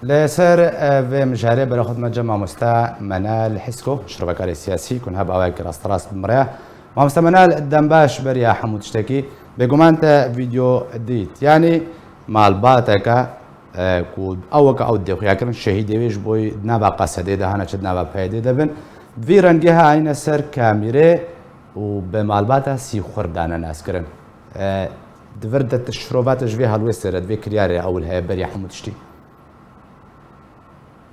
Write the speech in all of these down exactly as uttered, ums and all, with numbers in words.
Li ser, e, vê mijarê berê xwe dime cem mamoste Menal Hisko, şirovekarê siyasî, ku niha bi awayekî rasterast bi min re ye. Mamoste Menal, dem baş beriya hemû tiştekî. Bêguman te vîdeo dît. Yanî malbateke, e, ku ew weke ew dê xuyakirin, şehîdê wê ji bo di nava Qesedê de hene, çi di nava P Y D'ê de bin. Vî rengê ha anîne ser kamîrê û bi malbata Sîxur dane naskirin. E, di vir de tu şirova te ji vê helwêstê re, di vê kiryarê ewil heye beriya hemû tiştî.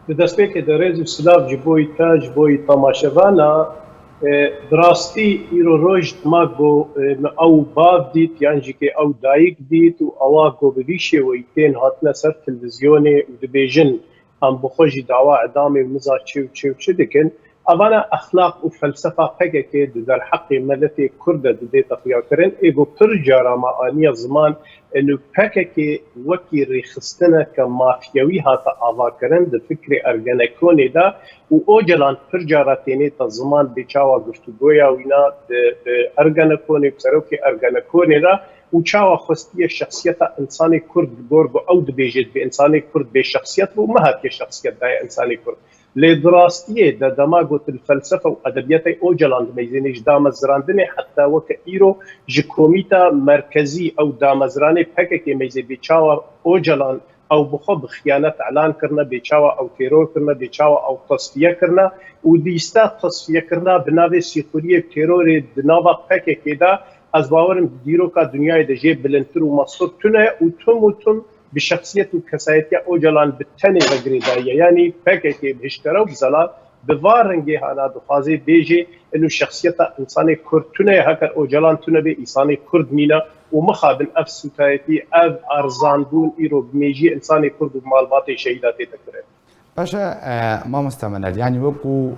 Di destpêkê de rêz û silav ji bo te, ji bo temaşevana. E, bi rastî îro roj dema ku, e, me ew bav dît, yan jî ke ew dayik dît û ewa ku bi vî şêweyî tên hatine ser televîzyonê û dibêjin, em bi xwe jî dawa edamê û niza çi û çi û çi dikin. Evana exlaq û felsefa P K K di derheqê miletê Kurd de didête xuyakirin. Ê ku pir cara me aniye ziman, eno P K K wekî rêxistineke mafyewî hate avakirin di fikrê Ergenekonê de û Ocalan pir cara tênête ziman bê çawa guftûgoya wîna di, di Ergenekonê û serokê Ergenekonê de û çawa xwestiye şexsiyeta însanê Kurd, li gor ku ew dibêje dibê însanê Kurd bê şexsiyet bû, me hatiye şexsiyet daye însanê Kurd. Lê di rastiyê de dema ku tu li felsefe û edebiyatê Ocalan dimeyzênê, ji damezrandinê heta weke îro ji komîta merkezî ew damezranê P K K meyzê bê çawa Ocalan ew bi xwe bi xiyanet elan kirine, bê çawa ew teror kirine, bê çawa ew tasfiye kirine û dîsa tasfiyekirina bi navê sîxuriyê û terorê di nava P K K de, ez bawer im di dîroka dinyayê de jê bilindtir û mestir tune ye û tim û tim bi şexsiyet û kesayetiya Ocalan bi tenê ve girêdayî ye. Yanî P K K bi hişkere û bi zelal bi va rengê hana dixwaze bêje, ino şexsiyeta însanê Kurd tune ye, heker Ocalan tune bê, însanê Kurd nîne û mixabin ev sûtayetî, ev erzanbûn îro bi mêjiyê însanê Kurd û malbatê şehîda tête kirin. Paşa, e, mamoste Menal, yanî wekû,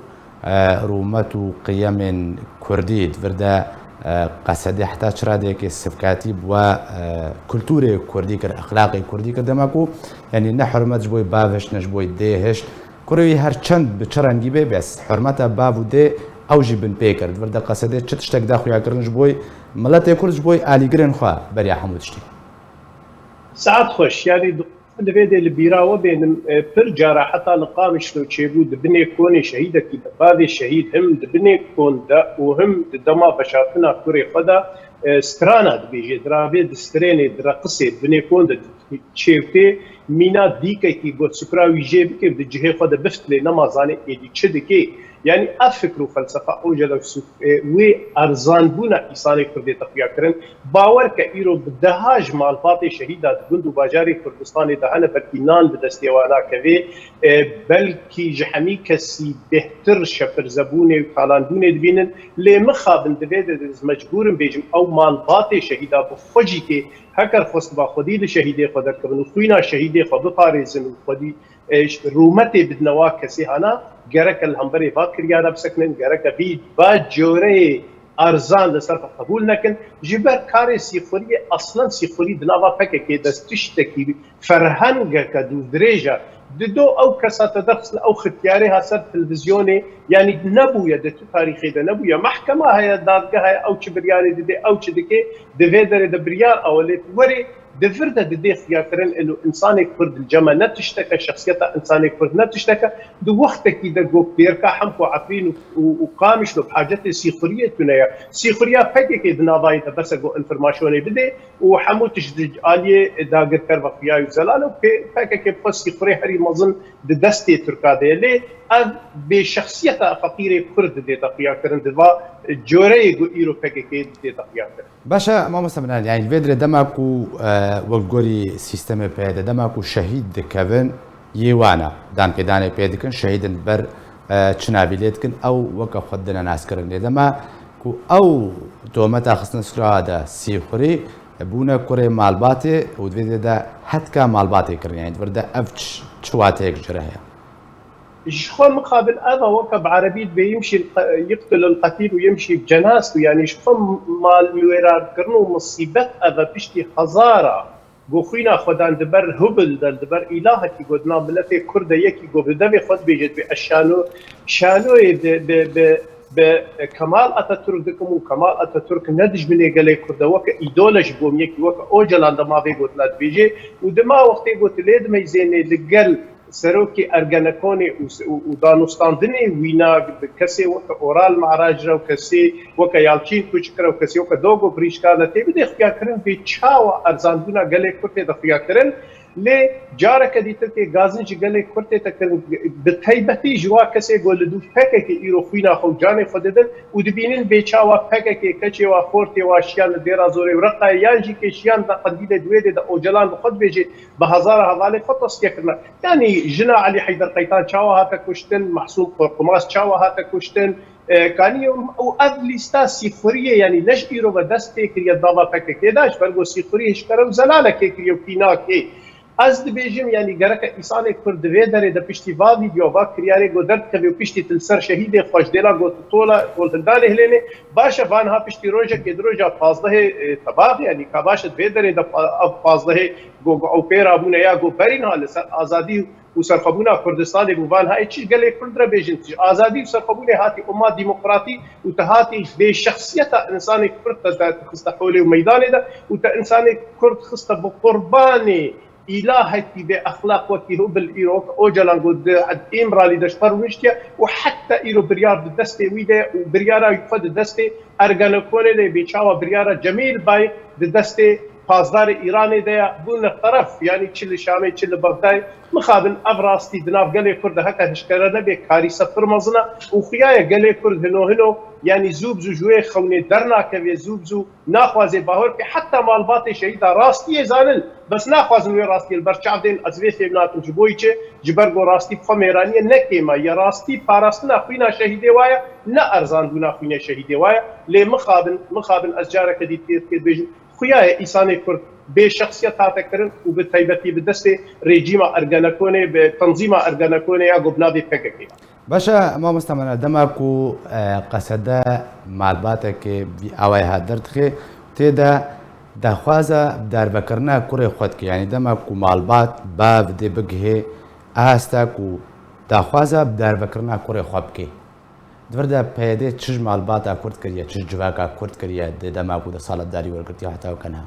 e, rûmet û qiyemên Kurdî di vir de, e, Qesedê heta çi radeyekê sivkatî bi we, e, kulturê Kurdî kir, exlaqê Kurdî kir, dema ku, yanî ne hurmet ji bo bav hişt, ne ji bo dê hişt. Kurê wî her çend bi çi rengî bê, bes hurmeta bav û dê ew jî binpê kir. Di vir de Qesedê çi tiştek da xuyakirin ji bo miletê Kurd, ji bo alîgirên xwe beriya hemû tiştî. Saet xweş, yanî Di vê de li bîra we bênim, e, pir cara heta li Qamişlo çêbû, di binê konê şehîdekî de, bavê şehîd him di binê kon de û him di dema veşartina kurê xwe de, e, strana dibêje, diravê, distirênê, direqisê, binê kon de çêwtê, mîna dîkekî got, sukra wî jê bike, di cihê xwe de biftilê, nema zanê êdî çi dike. Yanî ev fikr û felsefa Ocalan û Sûf-, e, wê erzanbûna îsanê Kurdê te xuya kirin. Bawer ke îro bi deha ji malbatê şehîda di gund û bajarê Kurdistanê de hene, belkî nan bi destê wan nakevê, e, belkî ji hemî kesî bêhtir şepirzebûnê û talandûnê dibînin. Lê mixabin di vê de ez mecbûr im bêjim, ew malbatê şehîda bi xwe jî tê, heker xwestiba xwedî li şehîdê xwe derkevin û xwîna şehîdê xwe biparêzin û xwedî e, rûmetê bidine wa kesê hana, gereke li hemberê va kiryara bisekinin, gereke vî va coreyê erzan li ser xwe qebûl nekin. Ji ber karê sîxuriyê, aslen sîxurî di nava P K K de tiştekî ferhengeke dûrdirêj e. Dido ew kesa te derxistin, ew xityarê ha ser televîzyonê, yanî nebûye, di tu tarîxê de nebûye. Mehkema heye, dadgeh heye, ew çi biryarê dide, ew çi dike, di vê derê de biryar ew e, lê tu werê Di vir de didê xuyakirin, ino însanê Kurd li cem me ne tiştek e, şexsiyeta însanê Kurd ne tiştek e. Di wextekî de ku Pêrka Hemko Efrîn û, û, û Qamişlo bi hacetê sîxuriyê tune ye. Sîxuriya P K K di navayê de bes e ku înformasyonê bidê û hemû tişt di aliyê dagirker ve xuya û zelal e û P-, P K K bi xwe sîxurê herî mezin di destê Tirka de ye. Lê ev bêşexsiyeta feqîrê Kurd didête xuyakirin, di va coreyê ku îro P K K didête xuyakirin. Baş e, mamoste Minal, yanî vê dirê dema ku, e, wek gorî sîstemê pê de, dema ku şehîd dikevin, yê wana danpêdanê pê dikin, şehîdin ber, e, çi navî lê dikin, ew weke xwe didine naskirin. Lê dema ku ew tometa xistin sira de sîxurî, e, bûne kurê malbatê û di vê de hetka malbatê kirin. Yanî di vir de ev çi, çi wateyek ji re heye? Ji xwe mixabin ev e, weke bi erebî dibê yimşî l-, yiqtul el-qetîl û yimşî bi cenaztu, yanî ji xwe mal wêrarkirin û misîbet ev e, piştî hezara go xwîna xwe dan di ber Hubil de, di ber îlahekî go di nav miletê Kurd de yekî go bi devê xwe dibêje dibê ez şano, şanoyê bi, bi, bi, bi Kemal Atatürk dikim û Kemal Atatürk ne dijminê gelê Kurd e, weke îdol e ji bo min, yekî weke Ocalan dema vê gotina dibêje û dima wextê go tu lê dimeyzênê li gel serokê Ergenekonê û, û, û danûstandinê wîna bi kesê weke Oral Me'rac re û kesê weke Yalçîn Kuçik re û kesê weke Dogo Birîşka re tê bidê xuyakirin bê çawa erzandbûna gelê Kurd tê de xuyakirin. Lê careke dîtir tê gazin ji gelê Kurd tê te kirin, bi teybetî ji wa kesê ku li dû P K K îro xwîna xwe û canê xwe didin û dibînin bê çawa P K K keçê wa, xortê wa şiyan li Dêra Zorê û Reqayê yan jî kê şiyan da Qendîlê di wê dê de Ocalan bi xwe dibêjê bi hezara hevalê xwe tezkiye kirine. Yanî jina Elî Heyder Qeytan çawa hate kuştin, Mahsûm Korkmaz çawa hate kuştin, e, kanî û ev lîsta sîxuriyê, yanî ne ji îro ve dest pê kiriye dava P K K de, ji ber ku sîxurî hişkere û zelalekê kiriye û kînakê. Ez dibêjim, yanî gereke îsanê Kurd di vê derê de piştî va vîdeo, va kiryarê ku derdikeve û piştî tu li ser şehîdê xwe ji dêla ku tu tola, tolhindanê hilênê, baş e, va niha piştî rojekê di roja pazdehê, e, tebaxê, yanî ka baş e di vê derê de pa-, ev pazdehê ku, ku ew pê rabûne ya ku berî niha li ser azadî û serxwebûna Kurdistanê bû, va niha ê çi ji gelê Kurd re bêjin, tu ji azadî û serxwebûnê hatî umma demokratî û te hatî bê şexsiyeta însanê Kurd te, te xiste holê û meydanê de û te însanê Kurd xiste bi qurbanê îlahekî bê exlaq wekî Hubel îro, wek Ocalan got di Îmralî de ji xwe rûniştiye û heta îro biryar di destê wî de ye û biryara xwe di destê Ergenekonê de ye, bê çawa biryara Cemîl Bayik di destê pazdarê Îranê de ye, bûne teref, yanî çi li Şamê, çi li Bexdayê. Mixabin ev rastî di nav gelê Kurd de heke hişkere nebe, karîse pir mezin e û xuya ye gelê Kurd hino hino, yanî zû bi zû ji wê xewnê dernakeve, zû bi zû naxwaze bahor bike. Heta malbatê şehîda rastiyê zanin, bes naxwazin wê rastiyê li ber çav dên. Ez vê fêm nakim ji bo yî çi, ji ber ku rastî bi xwe mêraniye, ne kêma ye. Rastî parastina xwîna şehîdê wa ye, ne erzandbûna xwînê şehîdê wa ye. Lê mixabin, mixabin ez careke dî tê dibêjim, xuya ye îsanê Kurd bê şexsiyet hate kirin û bi taybetî bi destê rejîma Ergenekonê, bi tenzîma Ergenekonê ya ku bi navê P K K ye. Baş e, mamosta Menal, dema ku, e, Qesede malbateke vî awayê hat derdixê, tê de daxwaza darvekirina kurê xwe dike. Yanî dema ku malbat bav dê bigihê, asta ku daxwaza darvekirina kurê xwe bike. Di vir de P Y D çi ji malbata Kurd kiriye, çi ji civaka Kurd kiriye di dema ku desthilatdarî wergirtiye heta weke niha?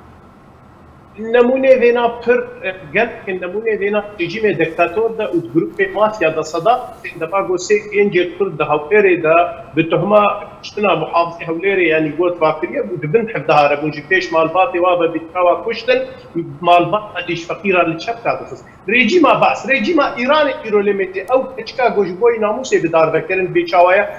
Nemûnê vêna pir, e, gelek nemûnê vêna rejîmê diktator de û di grûpê mafya de Sedat Husên de ba ku sê gencê Kurd di Hewlêrê de bi tuhma kuştina muhafizê Hewlêrê, yanî got, va kiriye bû, di bin hevdehare bûn, ji pêş malbatê wa ve bi çawa kuştin, malbat Elîş Feqîra li çepka dixist. Rejîma Baas, rejîma Îranê îro lê mêze ew keçika ku ji bo yî namûsê bi dar vekirin bê çawa ye,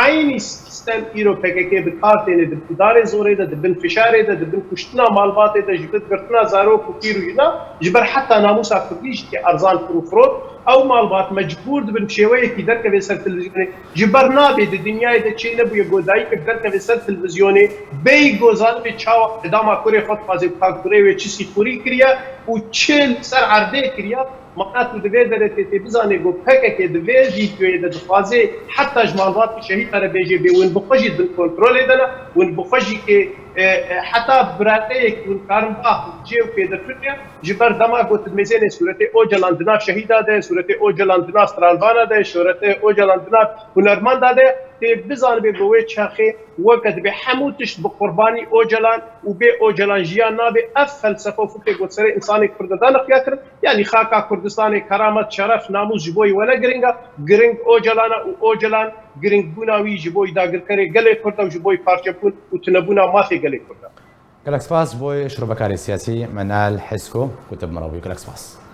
eynî sîstem îro P K K bi kar têne, di darê zorê de, di bin fişarê de, di bin kuştina malbatê de, ji bin girtina zarok û pîr û jina, ji ber heta namûsa kurdî jî tê erzan fir û firot. Ew malbat mecbûr dibin bi şêweyekî derkeve ser televîzyonê. Ji ber nabê di dinyayê de çê nebûye ku dayikek derkeve ser televîzyonê, bêyî ku zanibê çawa edama kurê xwe dixwaze û ka kurê wê çi sîxurî kiriye û çi li ser erdê kiriye. Mana tu di vê derê tê, tê bizanê ku P K K di vê vîdyoyê de dixwaze heta ji malbatê şehîda re bêje bê win bi xwe jî di bin kontrolê de ne, win bi xwe jî kê, e, e, heta birateyek win karin ba cê û pêdetune. Ji ber dema ku tu dimêzênê sûretê Ocalan di nav şehîda de, sûretê Ocalan di nav stranvana de, sûretê Ocalan di nav hunermanda de, tê bizanibê ku wê çaxê weke dibê hemû tişt bi qurbanî Ocalan û bê Ocalan jiyan nabe. Ev felsefe û fikrê ku serê însanê Kurd de dane xuya kirin, yanî xaka Kurdistanê keramet, şeref, namûs ji bo yî wene giring e, giring Ocalan e û Ocalan giringbûna wî ji bo yî dagirkerê gelê Kurd e û ji bo yî parçebûn û tunebûna mafê gelê Kurd e. Gelek spas bo şirovekarê siyasî Menal Hisko ku tu bi me re bûyî. Gelek spas.